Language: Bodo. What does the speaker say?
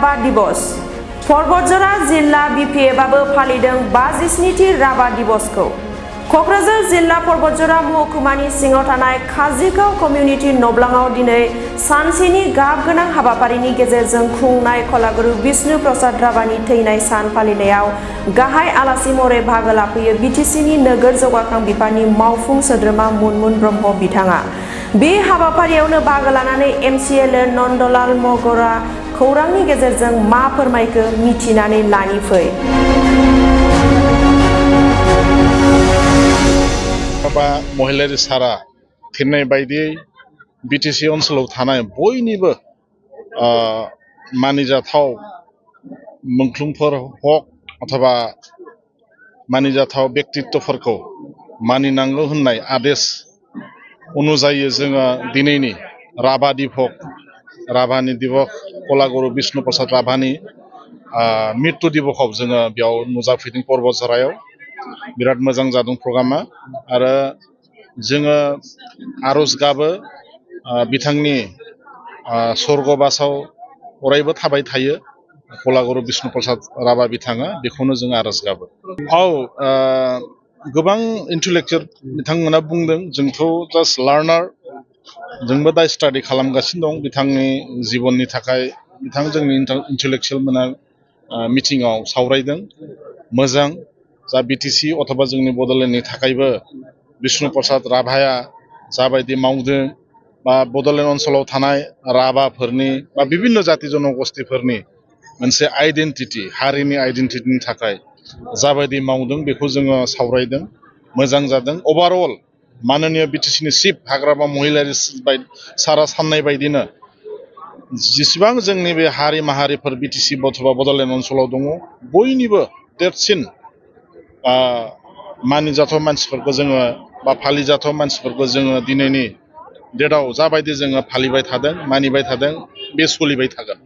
राभा दिवस बतझरा जिल्ला बिपिएफआबो फालिदों 57थि राभा दिवसखौ। क'क्राझार जिल्ला बतझरा महकुमानि सिङाव थानाय काजिगाव कमिउनिटि नब्लाङाव दिनै सानसेनि गाब गोनां हाबाफारिनि गेजेरजों खुंनाय कलागुरु बिष्णु प्रसाद राभानि थैनाय सान फालिनायाव गाहाय आलासि महरै बाहागो लाफैयो बिटिसिनि नोगोर जौगाखां बिफाननि मावफुं सोद्रोमा मुनमुन ब्रह्म बिथाङा। बे हाबाफारियावनो बाहागो लानानै एमसिएलए नन्दलाल मगरा खौरांनि गेजेरजों मा फोरमायखो मिथिनानै लानि फै। महिलारि सारा थिननाय बायदियै बिटिसि ओनसोलाव थानाय बयनिबो मानिजाथाव मुंख्लंफोर हक अथवा मानिजाथाव व्यक्तित्वफोरखौ मानिनांगौ होननाय आदेश अनुजायै जोङो दिनैनि राभा दिवस राभानि दिवस कलागुरु बिष्णु प्रसाद राभानि मृत्यु दिवसआव जोङो बेयाव नुजाफैदों बतझरायाव। बिराद मोजां जादों प्रग्रामा आरो जोङो आरज गाबो बिथांनि स्वर्गबासाव अरायबो थाबाय थायो कलागुरु बिष्णु प्रसाद राभा बिथाङा, बेखौनो जों आरज गाबो। गोबां इन्टेलेक्चुयेल बिथांमोना बुंदों, जोंथ' जास्ट लार्नार, जोंबो दा स्टाडि खालामगासिनो दं बिथांनि जिबननि थाखाय। बिथां जोंनि इन्टेलेक्चुयेल मोना मिटिङाव सावरायदों। मोजां जा बिटिसि अथवा जोंनि बड'लेण्डनि थाखायबो बिष्णु प्रसाद राभाया जाबायदि मावदों बा बड'लेण्ड ओनसोलाव थानाय राभाफोरनि बा बिभिन्न जाति जनगोष्ठीफोरनि मोनसे आइडेन्टिटि, हारिनि आइडेन्टिटिनि थाखाय जाबायदि मावदों बेखौ जोङो सावरायदों। मोजां जादों। अभारअल माननीय बिटिसिनि चिफ हाग्रामा महिलारि सारा साननाय बायदिनो जेसेबां जोंनि बे हारि माहारिफोर बिटिसि अथवा बड'लेण्ड ओनसोलाव दङ बयनिबो देरसिन मानिजाथाव मानसिफोरखौ जोङो बा फालिजाथाव मानसिफोरखौ जोङो दिनैनि डेटआव जाबायदि जोङो फालिबाय थादों, मानिबाय थादों, बे सोलिबाय थागोन।